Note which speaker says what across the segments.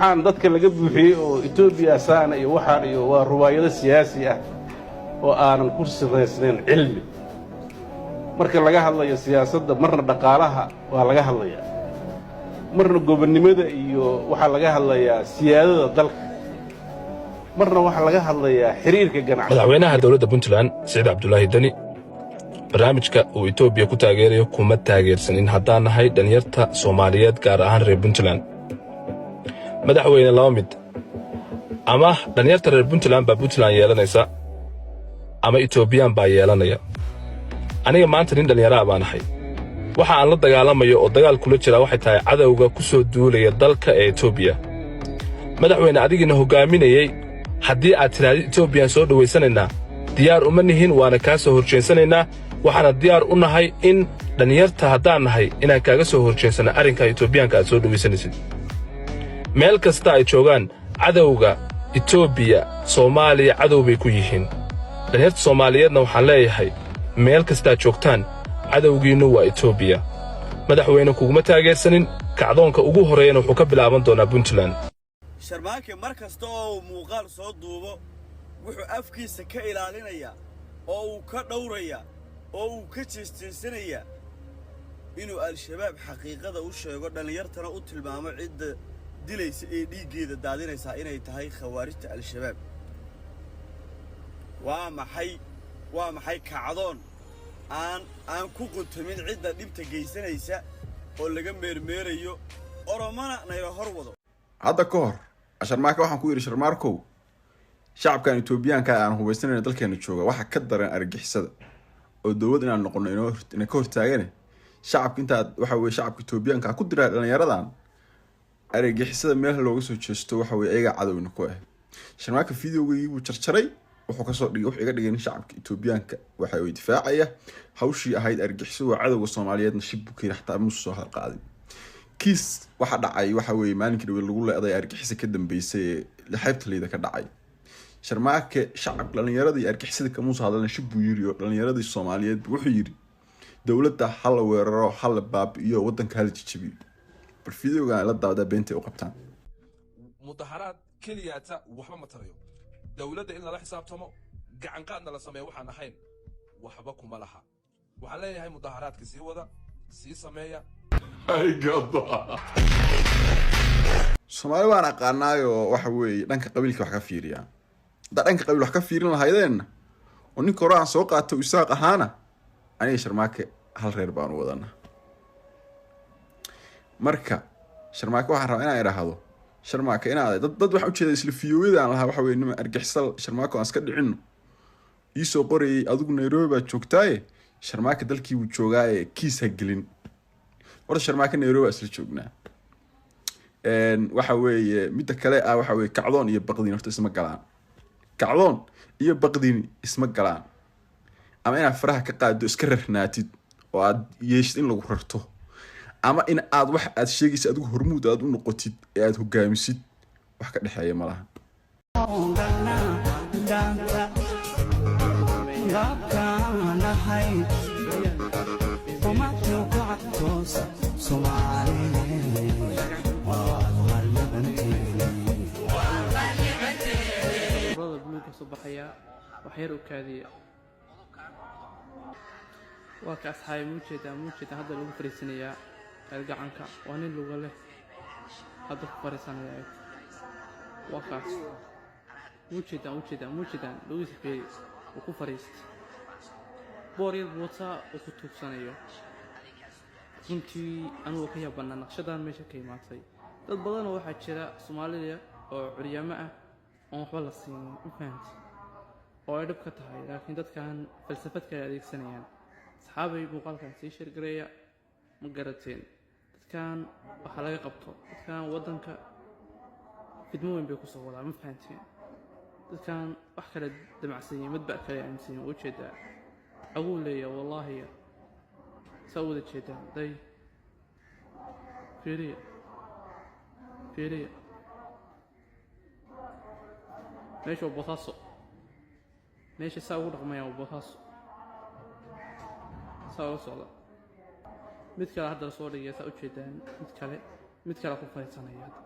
Speaker 1: Waxaan dadka laga buuxiyey oo Etoobiya saana iyo waxaan iyo waa ruwaayado siyaasi ah oo aanan ku siraysnayn cilmi. Marka laga hadlayo siyaasadda, marna dhaqaalaha waa laga hadlayaa, marna gobonnimada iyo waxaa laga hadlayaa siyaadada dalka, marna waxaa laga hadlayaa xiriirka ganacsi.
Speaker 2: Madaxweynaha dowladda Puntland, Siciid Cabdulaahi Deni, barnaamijka uu Etoobiya ku taageerayo kuma taageersanin haddaan nahay dhalinyarta Soomaaliyeed, gaar ahaan reer Puntland. Madaxweyne, laba mid: ama dhalinyarta reer Puntland baa Puntland yeelanaysa ama Etoobiyaan baa yeelanaya. Aniga maanta nin dhallinyaraa baan ahay. Waxa aan la dagaalamayo oo dagaal kula jiraa waxay tahay cadowga ku soo duulaya dalka ee Etoobiya. Madaxweyne, adigiina hoggaaminayey, haddii aad tidhahdid Etoobiyaan soo dhowaysanaynaa, diyaar uma nihin, waana kaa soo horjeensanaynaa. Waxaana diyaar u nahay in dhallinyarta haddaan nahay inaan kaaga soo horjeensanno arrinka Etoobiyaanka aad soo dhowaysanaysid. Meel kasta ay joogaan cadowga Etoobiya, Soomaaliya cadow bay ku yihiin. Dhallinyarta Soomaaliyeedna waxaan leeyahay, meel kastaad joogtaan, cadowgiinnu waa Etoobiya. Madaxweyne, kuguma taageersanin. Kacdoonka ugu horreeyana wuxuu ka bilaaban doonaa Puntland.
Speaker 3: Sharmaake mar kasta oo uu muuqaal soo duubo, wuxuu afkiisa ka ilaalinayaa oo uu ka dhowrayaa oo uu ka jeesjeesanayaa inuu Al-Shabaab xaqiiqada u sheego, dhallinyartana u tilmaamo cidda dilaysa ee dhiiggeeda daadinaysaa inay tahay khawaarijta Al-Shabaab. Waa maxay, waa maxay kacdoon aan ku quntamin cidda dhibta geysanaysa oo laga meermeerayo, Oromana nayla hor wado?
Speaker 4: Hadda ka hor Sharmaarka waxaan ku yidhi: "Sharmaarkow, shacabkan Etoobiyaanka aan hubaysanayna dalkeena jooga waxa ka daran argixisada oo dowlad inaan noqono ina ka hortaagane. Shacabka intaad waxa weye shacabka Etoobiyaanka ku diraa dhalinyaradan argixisada meel looga soo jeesto, waxa weye ayagaa cadowna ku ah." Sharmaarka videogaygii buu jarjaray, wuxuu kasoo dhigay, wuxuu iga dhigay nin shacabka Etoobiyaanka waxa weye difaacaya. Hawshii ahayd argixisadu waa cadowga Soomaaliyeedna shib buu ka yiri, xataa musu soo hadal qaadin. Kiis waxa dhacay waxa weeye maalinkii dhawe lagu leeday argixisa ka dambeysay ee xeebta Liida ka dhacay. Sharmaake shacab dhalinyaradii iyo argixisada kamuusa hadalna, shib buu yiri, oo dhalinyaradii Soomaaliyeed wuxuu yiri dowladda hala weeraro, hala baabi'iyo, wadanka hala jijibiyo. Bal videogan la daawadaa, beentay u qabtaan.
Speaker 2: Mudaharaad keliyaata waxba ma tarayo. Dowladda in lala xisaabtamo, gacanqaadna la sameeyo waxaan ahayn waxba kuma laha. Waxaan leeyahay, mudaharaadka sii wada, sii sameeya.
Speaker 4: Soomaali waan aqaanaayo, waxa weeye dhanka qabiilka wax ka fiiriyaa. Haddaa dhanka qabiil wax ka fiirin lahaydeenna oo ninka hore aan soo qaato Isaaq ahaana, aniga Sharmaake hal reer baanu wadanaa. Marka Sharmaake waxaan rabaa inaan idhaahdo, Sharmaake, inaad dad waxaan ujeeda isla fiyooyada aan lahaa, waxa weye nima argixisal Sharmaako aan iska dhicino iisoo qorayay. Adigu Nairobi baad joogtaaye, Sharmaake dalkii buu joogaaye, kiis ha gelin. Horta Sharmaake Nairobi baa isla joognaa. Waxa weeye midda kale ah, waxa weye kacdoon iyo baqdin horta isma galaan. Kacdoon iyo baqdini isma galaan. Ama inaad faraha ka qaado, iska rarnaatid oo aad yeeshid in lagu rarto, ama in aad wax aad sheegaysa adigu hormuud aad u noqotid ee aad hogaamisid, wax ka dhexeeya ma laha.
Speaker 5: Urada buluugga soo baxaya, wax yar u kaadiya. Waa ka asxaabi, muujeedaa, muujeedaa? Hadda lagu fariisanayaa gacanka. Waa nin luga leh, hadda ku fariisanaya. Waa kaas, muujeedaan, ujeedaan, muujeedaan? Lugiisa feeri, uu ku fariistay. Boor yar buu wataa uu ku tuugsanayo. Runtii anugu ka yaabanaa naqshadan meesha ka imaatay. Dad badanoo waxaa jira Soomaalida oo curyaamo ah oon waxba la siinin, ma fahamti, oo ay dhib ka tahay, laakiin dadkan falsafad kale adeegsanayaan. Asxaabay, muuqaalkan sii share gareeya, ma garateen? Dadkan waxaa laga qabto. Dadkan waddanka fidmo weyn bay kusoo wadaa, ma fahanteen? Dadkan wax kale damacsan yihiin, madba kale aaminsan yihiin. Ujeedaa aguu leeya, wallaahi saa u wada jeedaan. Day, fiiriya, fiiriya. Meesha waa Boosaaso. Meesha saa ugu dhaqmayaan waa Boosaaso. Saa ula socda. Mid kale hadda lasoo dhigaya, saa ujeedaan. Mid kale, mid kale ku fariisanaya hadda.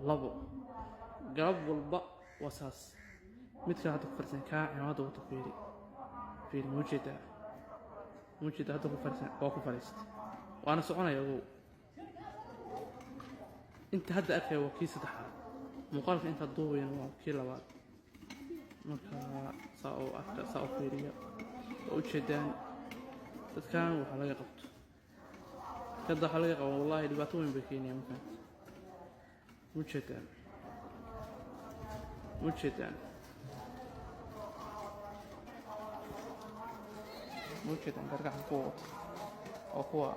Speaker 5: Labo galab walba waa saas. Mid kale hadda ku fariisan, kaa cimaamada wata, fiiri, fiiri, muujeedaa, muujeeda hadda ku fariisan, waa ku fariistay, waana soconaya. Ogow, inta hadda arkaya waa kii saddexaad, muuqaalka intaa duubayana waa kii labaad. Marka saa u arka, saa u fiiriya, waa ujeedaan. Dadkan waxaa laga qabto hadda, waxaa laga qaban, wallahi dhibaato weyn bay keenayaan. Markaan mujeedaan, mujeedaan, mujeedaan gargaxan kuwa wata oo kuwa.